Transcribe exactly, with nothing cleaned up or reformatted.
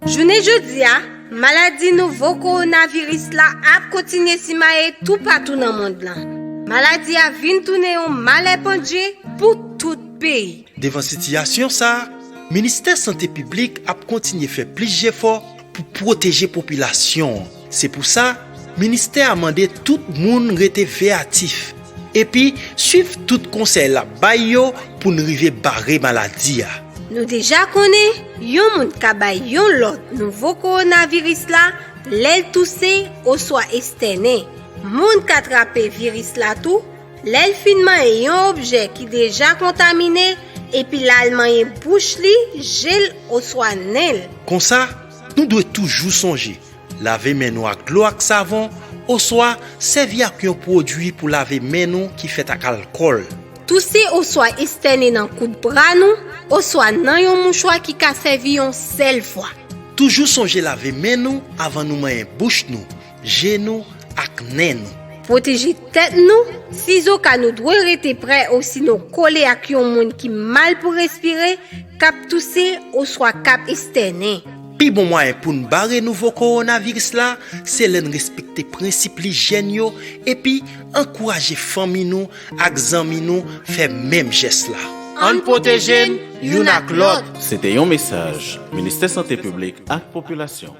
Jounen jodi a, maladi nouvo kowonaviris la ap kontinye simaye toupatou nan mond lan. Maladi a vin tounen yon malè pandje pou tout peyi. Devan sitiyasyon sa a, Ministè Sante Piblik ap kontinye fè plis jefò pou pwoteje popilasyon an. Se pou sa, ministè a mande tout moun rete veyatif epi swiv tout konsèy l ap bay yo pou n rive bare maladi a. Nou deja konnen, yon moun ka bay yon lòt nouvo kowonaviris la lè l touse oswa estènen. Moun ka trape viris la tou lè l fin manyen yon objè ki deja kontamine epi l al manyen bouch li, je l oswa nen l. Konsa, nou dwe toujou sonje lave men nou ak dlo ak savon, oswa sèvi ak yon pwodui pou lave men nou ki fèt ak alkòl. Touse oswa estène nan kout bra nou, oswa nan yon mouchwa ki ka sèvi yon sèl fwa. Toujou sonje lave men nou avan nou manyen bouch nou, je nou ak nen nou. Pwoteje tèt nou, sizoka nou dwe rete prè osinon kole ak yon moun ki mal pou respire, k ap touse oswa k ap estènen. Pi bon mwayen pou n bare nouvo kowonaviris la, se lè n respekte prensip lijyèn yo epi ankouraje fanmi nou ak zanmi nou fè menm jès la. Ann pwoteje n youn ak lòt. Se te yon mesaj Ministè Sante Piblik ak Popilasyon.